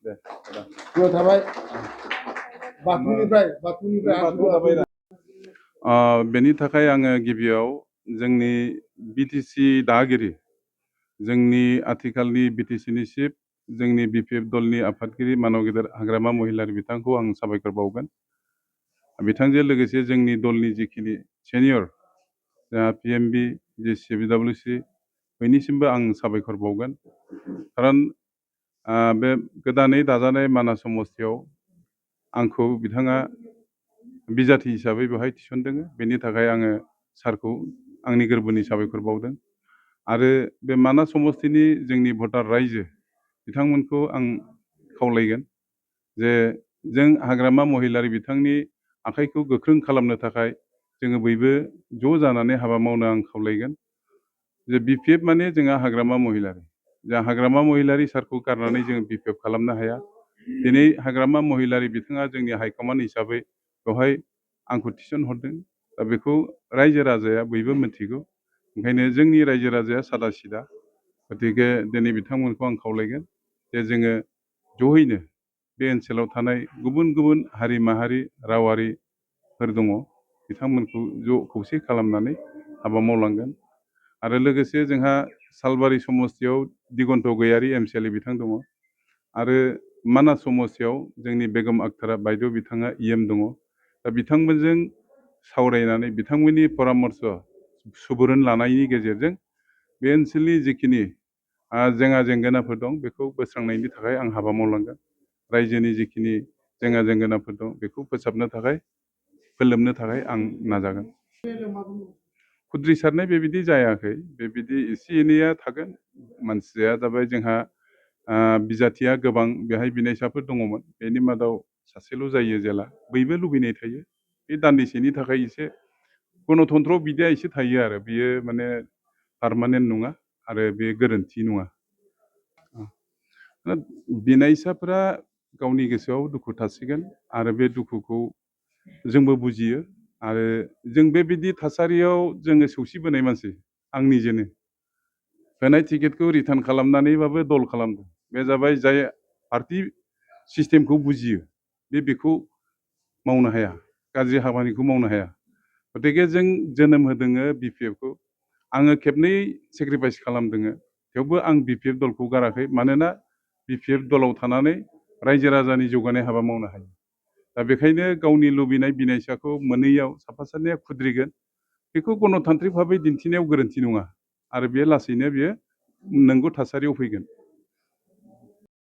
दे गो थाबाय बाथौनिफ्राय आशीर्बाद बेनि थाखाय आङो गिबियाव जोंनि बिटिसि दागिरि जोंनि आथिखालनि बिटिसिनि चिफ जोंनि बिपिएफ दलनि आफादगिरि मानव गेदेर हाग्रामा महिलारि बिथांखौ आं साबायखर बावगोन। बिथांजों लोगोसे जोंनि दलनि जिखिनि सेनियर जोंहा पिएमबि जे सिबिडब्लिउसि बयनिसिमबो आं साबायखर बावगोन। खारन बे गोदानै दाजानाय मानास समस्तियाव आंखौ बिथाङा बिजाथि हिसाबै बेवहाय थिसनदों। बेनि थाखाय आङो सारखौ आंनि गोरबोनि साबायखर बावदों। आरो बे मानास समस्तिनि जोंनि भटार रायजो बिथांमोनखौ आं खावलायगोन जे जों हाग्रामा महिलारि बिथांनि आखाइखौ गोख्रों खालामनो थाखाय जोङो बयबो ज' जानानै हाबा मावनो आं खावलायगोन। जे बिपिएफ माने जोंहा हाग्रामा महिलारि, जोंहा हाग्रामा महिलारि सारखौ गारनानै जोङो बिपिएफ खालामनो हाया। दिनै हाग्रामा महिलारि बिथाङा जोंनि हाइकमान्ड हिसाबै बेवहाय आंखौ थिसनहरदों। दा बेखौ रायजो राजाया बयबो मिथिगौ। ओंखायनो जोंनि रायजो राजाया सादा सिदा। गतिके दिनै बिथांमोनखौ आं खावलायगोन जे जोङो जयैनो बे ओनसोलाव थानाय गुबुन गुबुन हारि माहारि रावारिफोर दङ, बिथांमोनखौ ज' खौसे खालामनानै हाबा मावलांगोन। आरो लोगोसे जोंहा सालबारि समस्तियाव दिगन्त गयारि एमसिएलए बिथां दङ। आरो मानास समस्तियाव जोंनि बेगम आखतारा बायदेव बिथाङा इएम दङ। दा बिथांमोनजों सावरायनानै बिथांमोननि परामर्श सुबुरुन लानायनि गेजेरजों बे ओनसोलनि जिखिनि जेंना जेंगोनाफोर दं बेखौ बोस्रांनायनि थाखाय आं हाबा मावलांगोन। रायजोनि जिखिनि जेंना जेंगोनाफोर दं बेखौ फोसाबनो थाखाय फोलोमनो थाखाय आं नाजागोन। खुद्रिसारनाय बेबायदि जायाखै, बेबायदि एसे एनैया थागोन। मानसिया जाबाय जोंहा बिजाथिया गोबां बेहाय बिनायसाफोर दङमोन, बेनि मादाव सासेल' जायो जेला बयबो लुबैनाय थायो। बे दान्दिसेनि थाखाय एसे गणतन्त्र बिदिया एसे थायो आरो बियो माने पारमानेन्ट नङा आरो बे गोरोन्थि नङा। बिनायसाफोरा गावनि गोसोआव दुखु थासिगोन आरो बे दुखुखौ जोंबो बुजियो। आरो जों बेबायदि थासारियाव जोङो सौसिबोनाय मानसि, आं निजेनो होनाय टिकेटखौ रिटार्न खालामनानैबाबो दल खालामदों। बे जाबाय जाय पार्टि सिस्टेमखौ बुजियो बेखौ मावनो हाया, गाज्रि हाबानिखौ मावनो हाया। गतिके जों जोनोम होदोङो बिपिएफखौ, आङो खेबनै सेक्रिफाइस खालामदोङो, थेवबो आं बिपिएफ दलखौ गाराखै। मानोना बिपिएफ दलाव थानानै रायजो राजानि जौगानाय हाबा मावनो हायो। दा बेखायनो गावनि लुबैनाय बिनायसाखौ मोनैयाव साफा सानैया खुद्रिगोन, बेखौ गणतान्त्रिक भाबै दिन्थिनायाव गोरोन्थि नङा। आरो बे लासैनो बेयो नंगौ थासारियाव फैगोन।